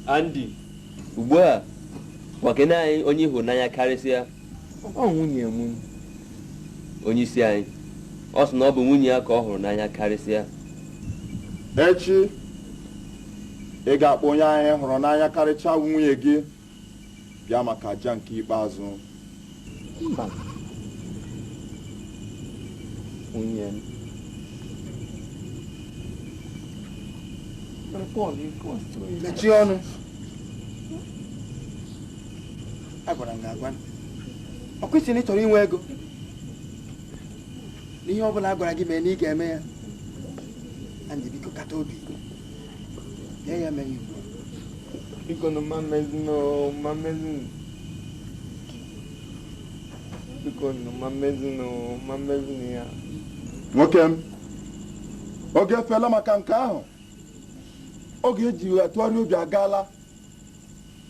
Andy, ugbu a gwakene anyị onye ị hụrụ n'anya karịsịa. Ọ nwunye m. Onye isi anyị, ọ sị na ọ bụ nwunye ya ka ọ hụrụ n'anya karịsịa. Echi ị ga-akpọ onye anyị hụrụ n'anya karịchaa nwunye gị bịa maka aja nke ikpeazụ. Mba. Nwunye m. Mechie ọnụ. Agwara m gị agwa ọ kwesịrị na ị chọrọ inwe ego n'ihe ọ bụla a gwara gị mee na ị ga-eme ya. Andy, biko kata obi mee ya, mee ya ugbu a. Biko nụ ma mezinu, ma mezinu. Biko nụ ma mezinu, ma mezinu ya. Nwoke m, oge efeela maka nke ahụ. Oge eji atụgharị obi agaala.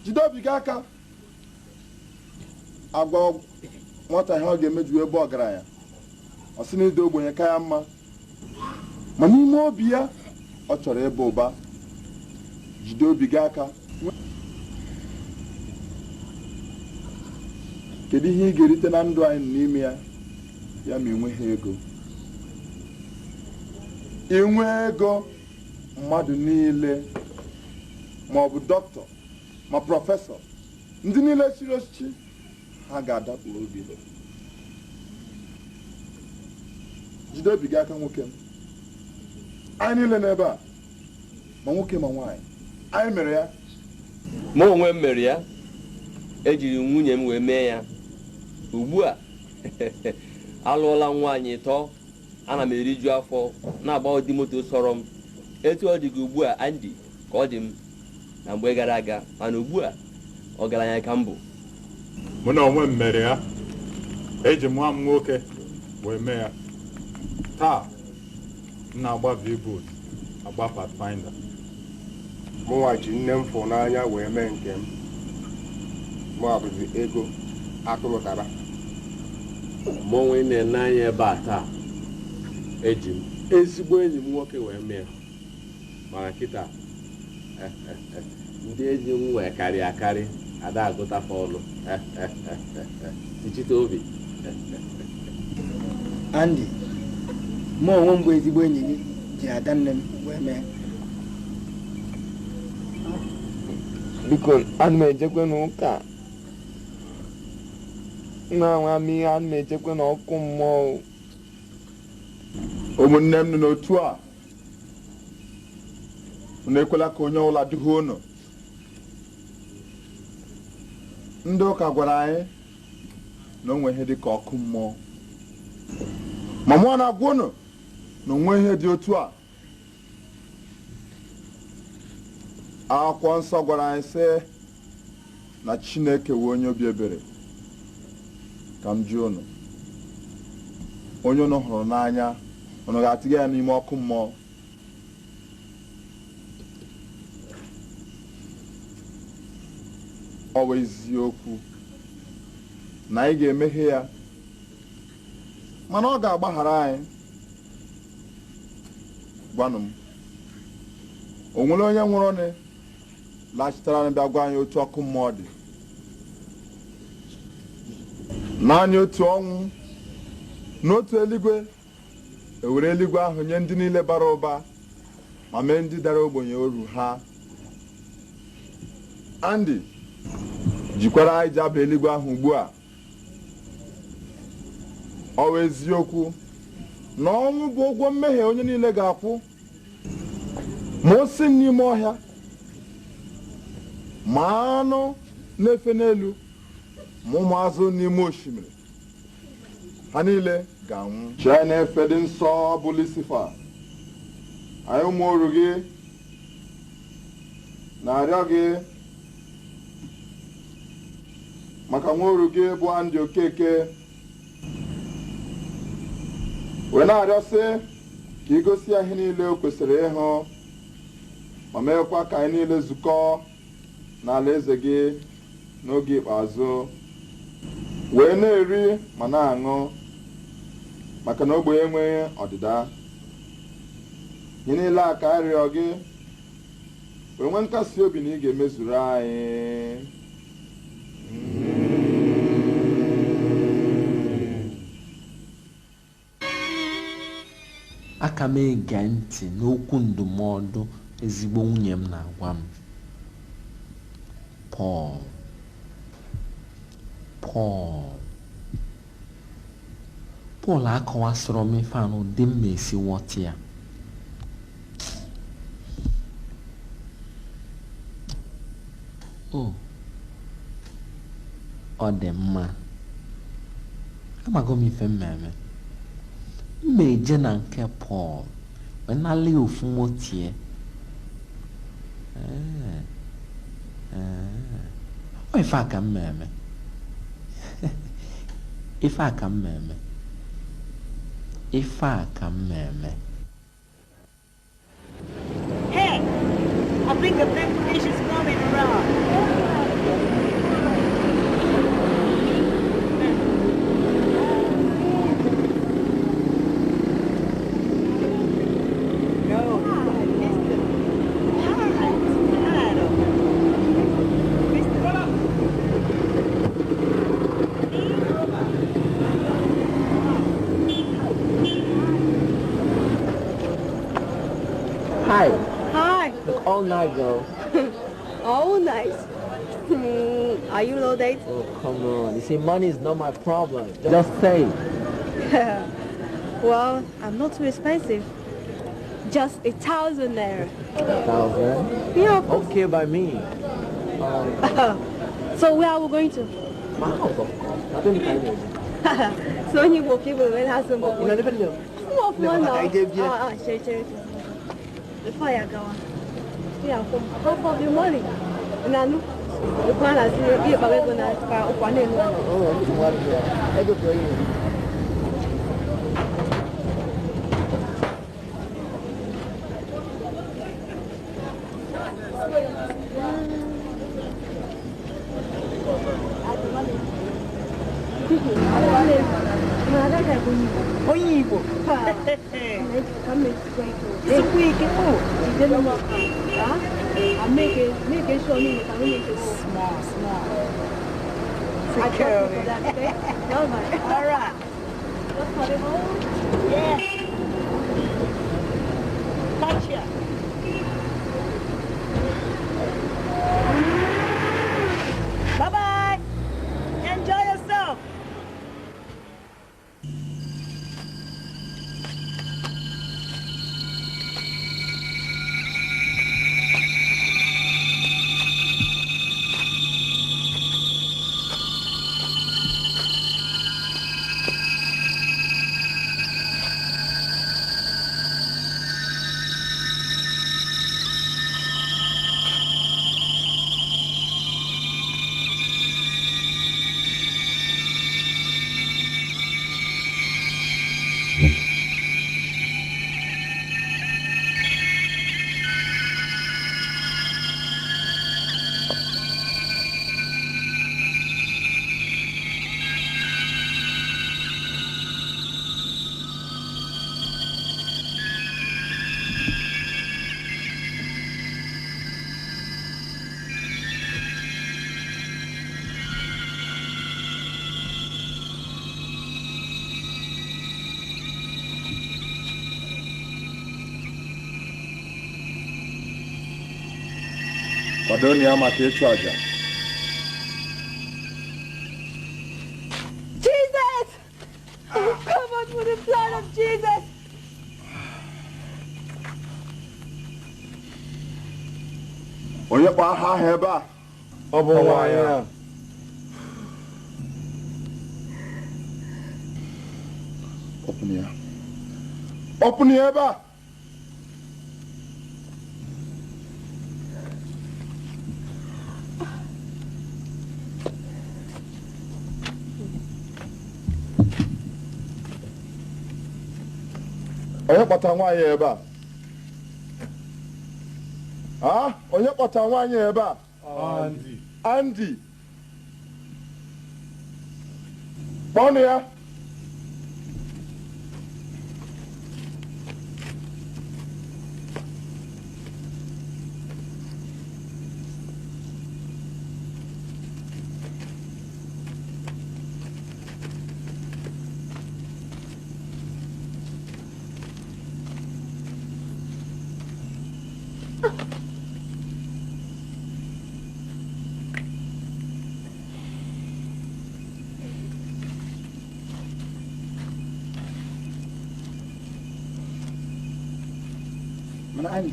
Jide obi gị aka. Agwa nwata ihe ọ ga-emeju ebe ọgaranya, ọ sị na ịda ogbenye ka ya mma, ma n'ime obi ya ọ chọrọ ịba ụba. Jide obi gị aka. Kedu ihe ị ga-erite na ndụ anyị n'ime ya ya ma ị nweghị ego? Inwe ego, mmadụ niile, ma ọ bụ dọkịta ma prọfesọ, ndị niile chiri echichi, ha ga-adakpu obi. Jide obi gị aka nwoke m. Anyị niile n'ebe a, ma nwoke ma nwaanyị, anyị mere ya. Mụ onwe m mere ya. Ejiri nwunye m wee mee ya. Ugbu a alụọla m nwaanyị 3, ana m eriju afọ na-agba ụdị moto sọrọ m. Etu ọ dị gị ugbu a Andy ka ọ dị m na mgbe gara aga, mana ugbu a ọgaranya ka m bụ. Mụ na onwe m mere ya. Eji m nwa m nwoke wee mee ya. Taa m na-agba V-boot, agba Pathfinder. Mụnwa ji nne m fụ n'anya wee mee nke m. Mụ abụzi ego atụrụtara. Mụ onwe na-ene anya ebe a taa, eji m ezigbo enyi m nwoke wee mee. Mana kịta ndị enyi m nwee karị akarị, ada agụtafa ọnụ. Tichite obi. Andy, mụ onwe m bụ ezigbo enyi gị ji ada nne m wee mee. Biko, ana m ejekwe n'ụka. Na-anwa m ihe, ana m ejekwe n'ọkụ mmụọ. Ụmụnne m nọ n'otu a, unu ekwela ka onye ọbụla duhie unu. Ndị ụka gwara anyị na o nwee ihe dị ka ọkụ mmụọ, ma mụọ na-agwa unu na onwe ihe dị otu a. Akwụkwọ nsọ gwara anyị sị na Chineke wee onye obi ebere. Ka m jụọ unu, onye unu hụrụ n'anya, unu ga-atịga ya n'ime ọkụ mmụọ? Ọ bụ eziokwu na anyị ga-emehie ya, mana ọ ga-agbaghara anyị. Gwanụ m, o nwere onye nwụrụ nị lachitara anyị bịa gwa anyị otu ọkụ mmụọ dị? Naanị otu ọnwụ n'otu eluigwe ewere eluigwe ahụ nye ndị niile bara ụba ma mee ndị dara ogbenye oru ha. Andy, jikwara anyị ji aba eluigwe ahụ ugbu a. Ọ bụ eziokwu na ọnwụ bụ ụgwọ mmehie onye niile ga-akwụ, ma o si n'ime ọhịa, ma anụ na-efe n'elu, ma ụmụ azụ n'ime osimiri, ha niile ga-anwụ. Chi anyị na-efe dị nsọ bụ Lucifa, anyị ụmụ oru gị na-arịọ gị maka nwa oru gị bụ Andy Okeke, wee na-arịọsị ka ị gosi ya ihe niile o kwesịrị ịhụ, ma meekwa ka anyị niile zukọ n'ala eze gị n'oge ikpeazụ, wee na-eri ma na-aṅụ, maka na ogbenye enweghị ọdịda. Ihe niile a ka arịọ gị Wee nwee nkasi obi na ị ga-emezuru anyị. Aka m ege ntị n'okwu ndụmọdụ ezigbo nwunye m na-agwa m. Paul, Paul, Paul akọwasịrọ m ife a n'ụdị m ma-esi ghọta ya. O, ọ dị mma. Amago m ife m eme. M eje na nke Paul wee nala ya ofu motie. Ee, ee, ọ ife a ka m eme. Ife a ka m eme. Ife a ka m eme. Hey, I think the big fish is coming around. No, Mr. Hi, Mr. Hi. Hi. Look, all night, girl. All night. Are you loaded? Oh, come on. You see, money is not my problem. Just say. Well, I'm not too expensive. Just 1,000 naira. 1,000? Yeah, of course. Okay by me. So where are we going to? My house, of course. Nothing can do. So you will people when has some more. You know, never know. More now. Share, share. Before you go, yeah, half of the money. Nanu, you can't see if I'm going to Oh, I go for you. Onye Igbo. Small, small. Take care of it. All right. Yeah. Touch ya. Bye-bye. Enjoy yourself. Kwadonu ya maka ịchụ aja. Jesus! I'm covered with the blood of Jesus! Onye kpọ aha ahụ ebe a? Ọ bụ nwaanyị a. Kpọpụnụ ya. Kpọpụnụ ya ebe a! Onye kpọta nwaanyị ebe a? Ah, onye kpọta nwaanyị ebe a? Andy. Andy. Kpọnụ ya. Mana Andy,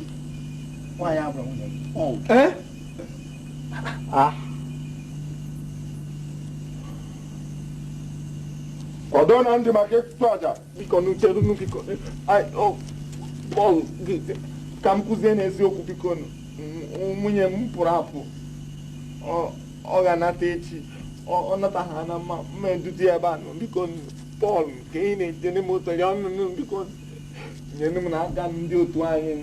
nwaanyị abụrụ nwunye gị. Eh? Ah. Kwado na ndị maka ịtụ aja. Biko n'ucheru biko. Ai, oh, Paul, ka m kụzie n'eziokwu biko nwunye m pụrụ apụ. Ọ ga-anata echi. Ọ nata ha na mma mma eduzi ebe a nọ biko Paul ka ị na-eje n'ime ụtọ ya ọnụnụ biko nyere m n'aka ndị otu anyị.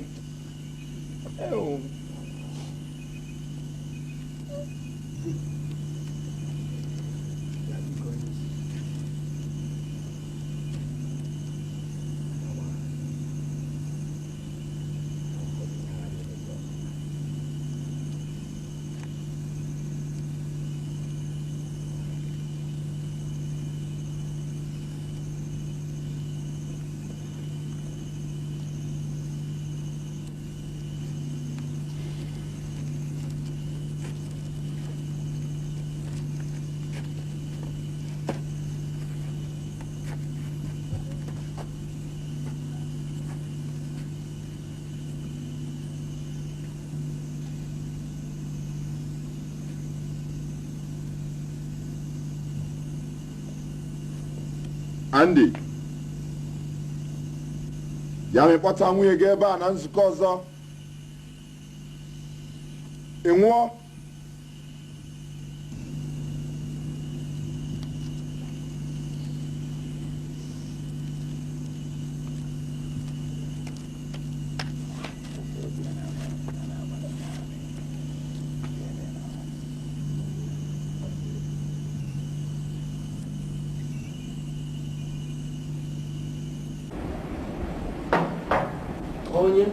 Andy, ya mịkpọta nwunye gị ebe a na nzukọ ọzọ. Ị nwụọ? Onye?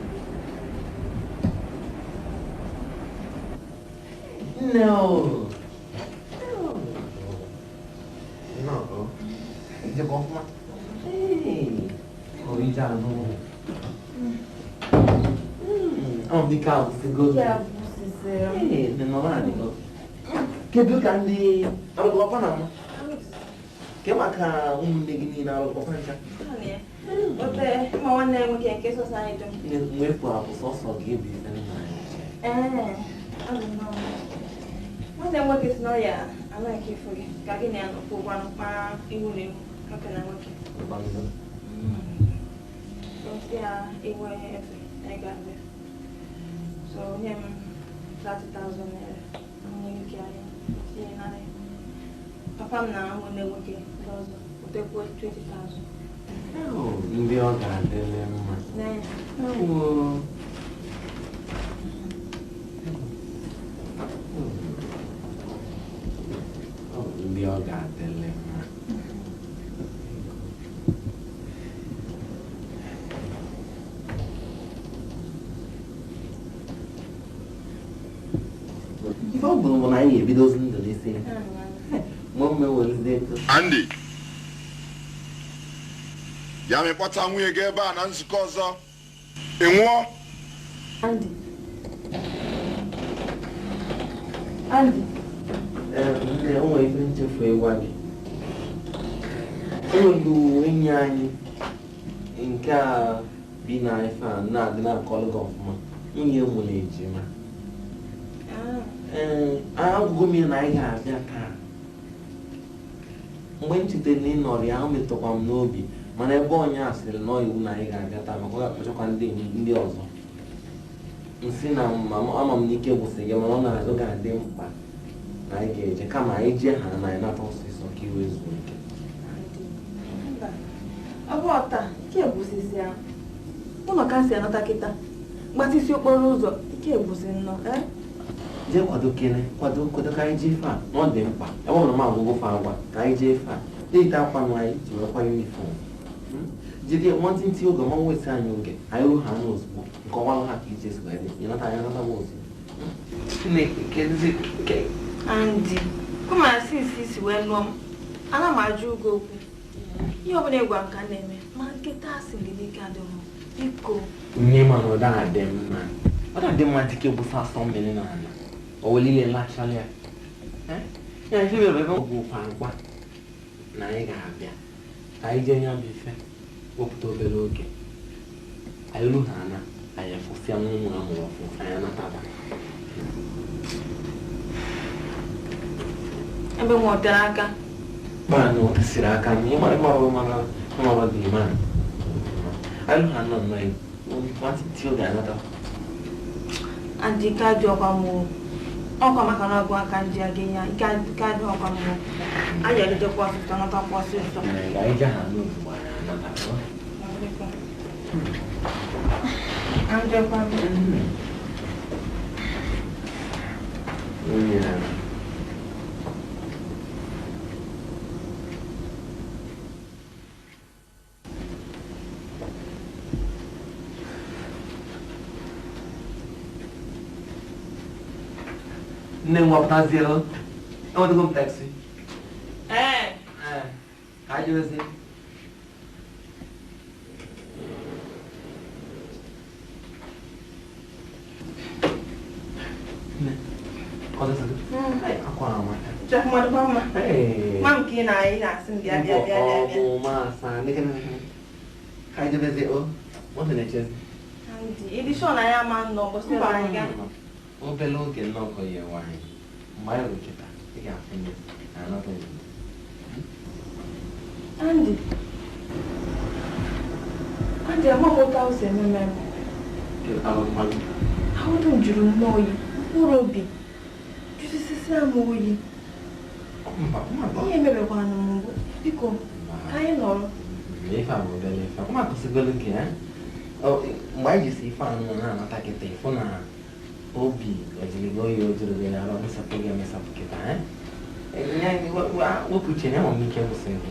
No. No. Ije ọfụma. Hey. Oh, ije anụ. Ọ dị ka agwụsịgo. Hey, nọ naanị gị. Kedu ka ndị arụkọkwa na mma? Ke maka ụmụnne gị niile arụkọkwa ncha? Ote, ma nwanne m nwoke nke sọsọ anyị dum. Mwepụ abụ sọsọ gị bụ ife nna anyị. Ee, abụ m. Nwanne m nwoke si na ọ ya anaghị efu gị ka gị na ya nọkwa ụgwọ mkpa ihu na ihu nwoke na nwoke. Osi ya iwe efe anyị ga-abịa. So nye m 30,000 naira. Nye nke anyị tinye narị. Papa m na ụmụnne nwoke ndị ọzọ wetekwuo 20,000. Ndị ọ ga-adịle mma. Ndị ọ ga-adịle mma. Ife ọ bụrụ na anyị ebidozi ndụ n'isi. Andy, ya mịkpọta nwunye gị ebe a na nzukọ ọzọ. Ị nwụọ? Andy. Andy. Nne, o nwere ife nchefu ịgwa gị. O nwere enyi anyị nke a bi na ife a na-adị na-akọlụ gị ọfụma. Nwunye mụ na ejima. Ee, agwụgo m ya na anyị ga-abịa taa. Mgbe m chetara na ị nọrọ ya, o metụkwa m n'obi. Mana ebe onye a sịrị na iwu na anyị ga-abịa taa maka ọ ga-akpọchakwa ndị ọzọ. Nsị na ama m n'ike gwụsị gị mana ọ na-azụ ga-adị mkpa na anyị ga-eje kama anyị jee ha na anyị nata ọsịsọ ka iwe zuo ike. Ọ bụ ọta ike gwụsịsị ya. Ụlọ ka si anata kịta gbatịsị okporo ụzọ ike gwụsị nnọọ. Jee kwado kene kwado kwado ka anyị jee ife a na ọ dị mkpa ebe ọ bụrụ na m agwụgwọ fa agwa ka anyị jee ife a deite akwa nụ anyị ji wekwa yunifọm jide nwantịntị oge ma nwesị anyị oge anyị ru ha n'ozugbo nke ọnwa ha ka ije si wee dị ịnata anyị anata m ozugbo. Chineke kezi ke Andy, kama sinsi si wee lụọ m ana m ajụ ugo okwu ihe ọbụla ịgwa nka na-eme ma nkịta asị gị n'ike adịghị biko. Nne ma na ọ da-adị mma ọ da-adị mma dike gbụsa asọ mmiri n'ala o welile lachala ya. Ya ife mere ebe ọgwụ ụkwa agwa na anyị ga-abịa ka anyị jee ya bụ ife wepụta obere oge anyị ru ha ana Anyị afụsịa nwa ụmụ amụrụ ọfụ anyị anataba. Ebe m tere aka. Mana o tesiri aka na ịmara mara mara dị ma. Anyị ha nọ nnọọ nwantịntị oge anata. Andị ka dị ọkwa m ọkwa maka na ọgụ aka ndị a ga-enye ike adị ọkwa m. Anyị eridokwa ọsịsọ natakwa ọsịsọ. Anyị ga ha n'ozugbo anyị anata. Andekwa m. Yeah. Nne m wapụtazielu. Enwetago m taxi. Ee. Ee. Ka anyị jebezie. Nne, ọ dịzị gị? Akwa amaka. Chekwa mma. Ee. Nwa nke ị na-asị m bịa bịa bịa bịa. Ọ bụ masa. Ka anyị jebezie o. Moto na-echezi. Andị, ịdị sure na ya ama nnọọ ụbọchị ọzọ anyị gaa? Obere oge nnọkọ ya nwaanyị mgbe anyị ruru kịta ị ga-afụ ya na anata ozugbo. Andy, Andy, ama m otu ahụ si ememe m. Ahụ dum jụrụ m oyi, mkpụrụ obi jụsịsịa m oyi. Ihe emebekwana m mbụ, biko ka anyị nọrọ. Ife a bụ obere ife, ọ makwụsịgolu gị mgbe anyị jisi ife anụ na-anata kịta ịfụ na obi ojiri gị oyi ojiri gị arụ mesapụ gị emesapụ kịta wepụ uche na enwere m ike kwụsị gị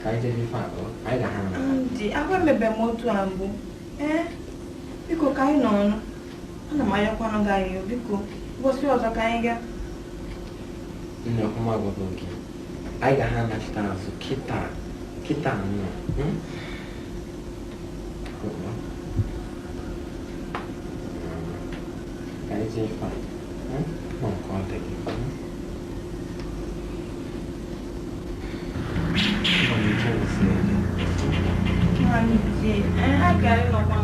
ka anyị jebe ife abụọ anyị ga ha na Andị, ahụ emebe m otu a mbụ. Ee, biko ka anyị nọ ọnụ. Ana m ayọkwanụ gị ayọ, biko ụbọchị ọzọ ka anyị gaa. Nne ọkụma agwago gị anyị ga ha anachite azụ kịta kịta nnọọ. Ka anyị jee ife a ma nke ọ dị gị. Andị, a gara ịnọkwa.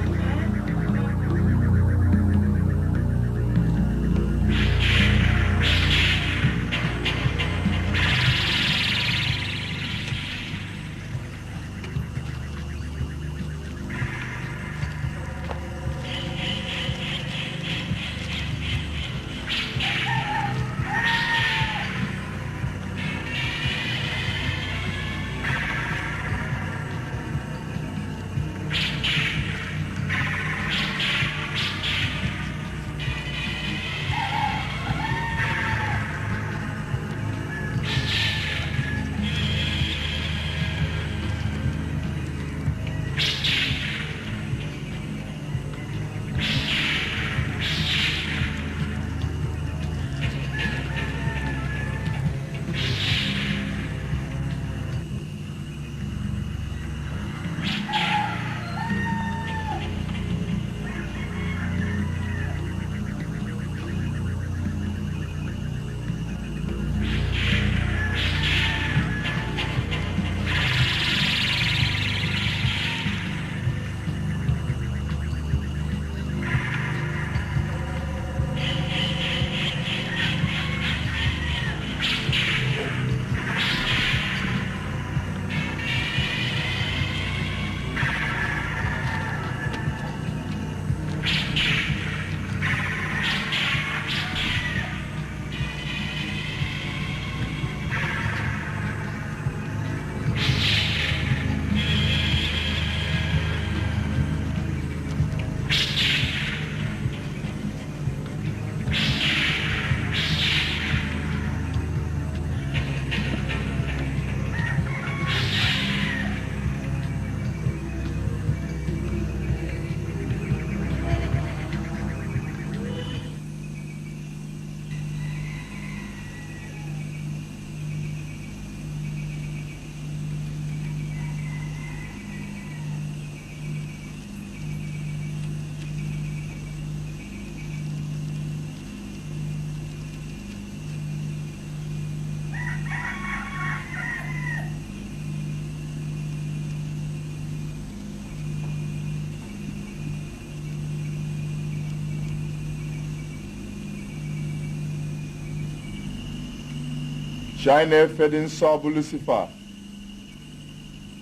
Chi anyị na-efe dị nsọ bụ Lucifer.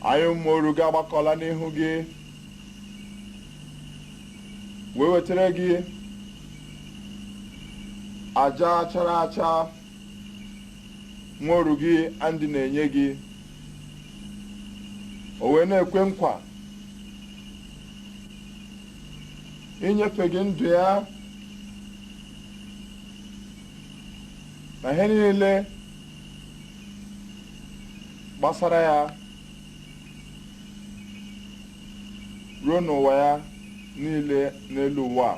Anyị ụmụ oru gị agbakọla n'ihu gị wee wetara gị aja chara acha nwa oru gị Andy na-enye gị. O wee na-ekwe nkwa inyefe gị ndụ ya na ihe niile gbasara ya ruo n'ụwa ya niile n'elu ụwa.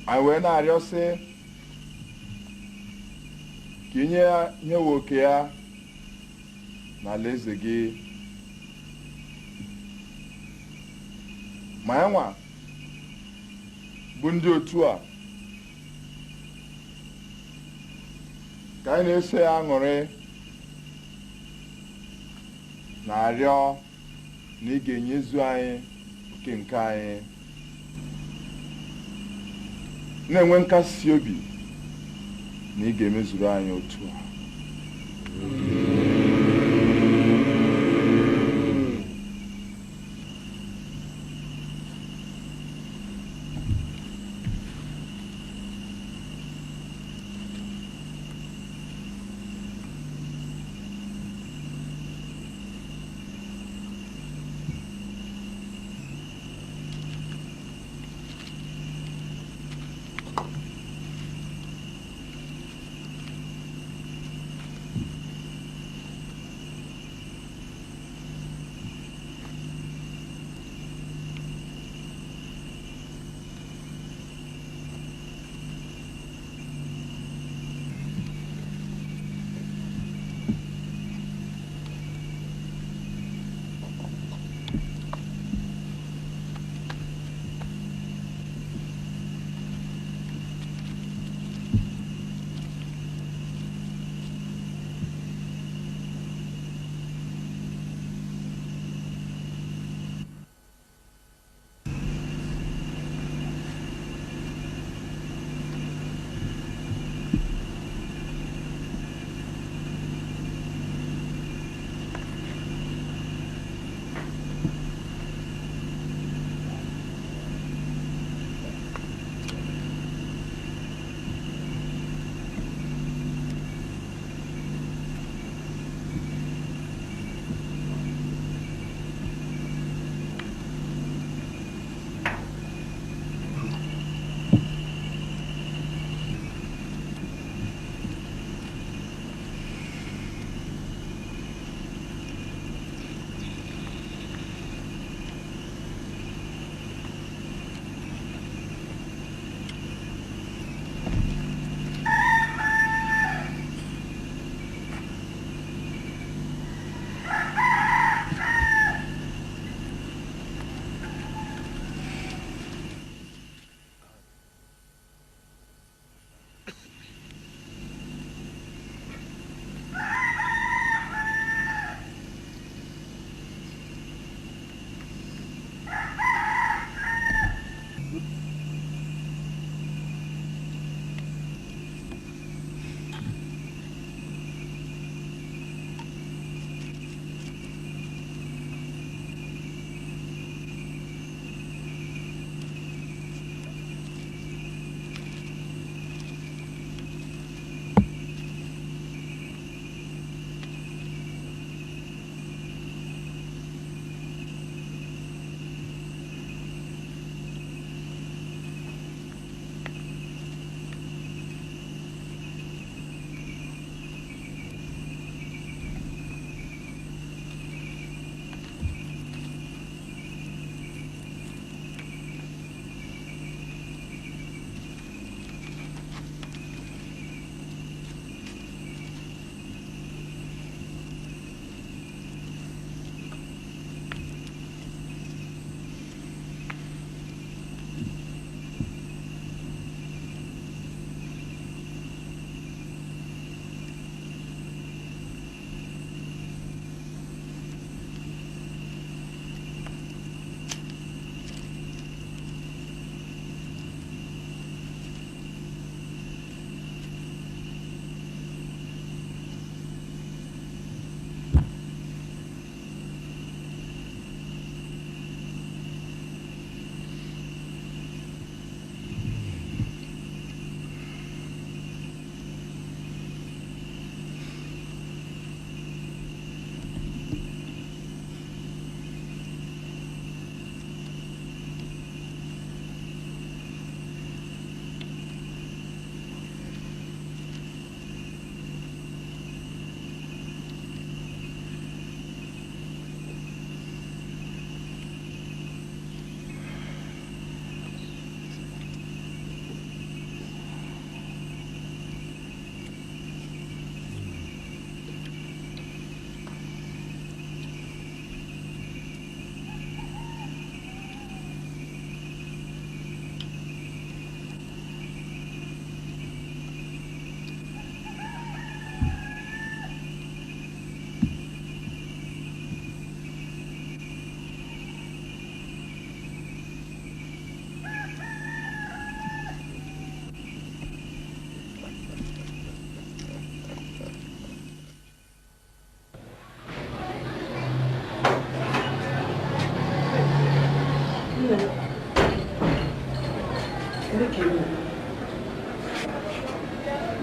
Anyị wee na-arịọ sị ka inye ya ihe oke ya n'alaeze gị. Ma ya nwa bụ ndị otu a ka anyị na-eso ya aṅụrị na-arịọ na ị ga-enyezu anyị oke nke anyị, na-enwe nkasi obi na ị ga-emezuru anyị otu a.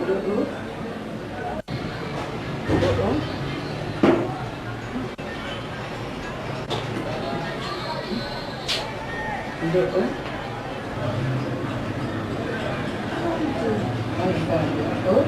Ndo. Ndo. Ndo. Ndo.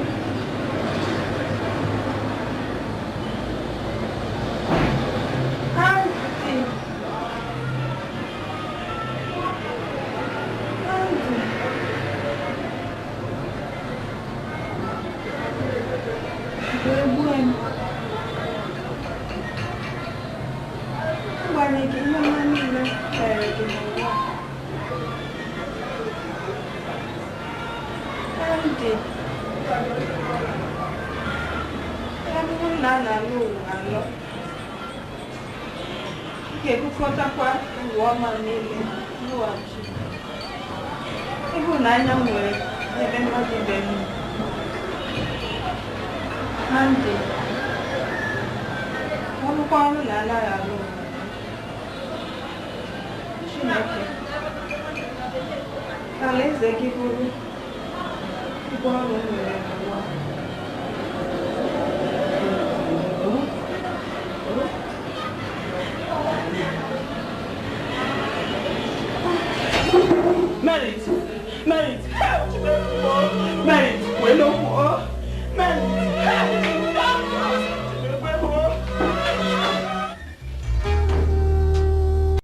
Ịhụnanya m nwere n'ebe mmadụ ibe m nọ. Andy, ọ bụkwa ọrụ na anaghị alụ ụwa. Chineke, ka alaeze gị bụrụ ụgwọ ọrụ m nwere n'ụwa. Merit, merit, merit, well,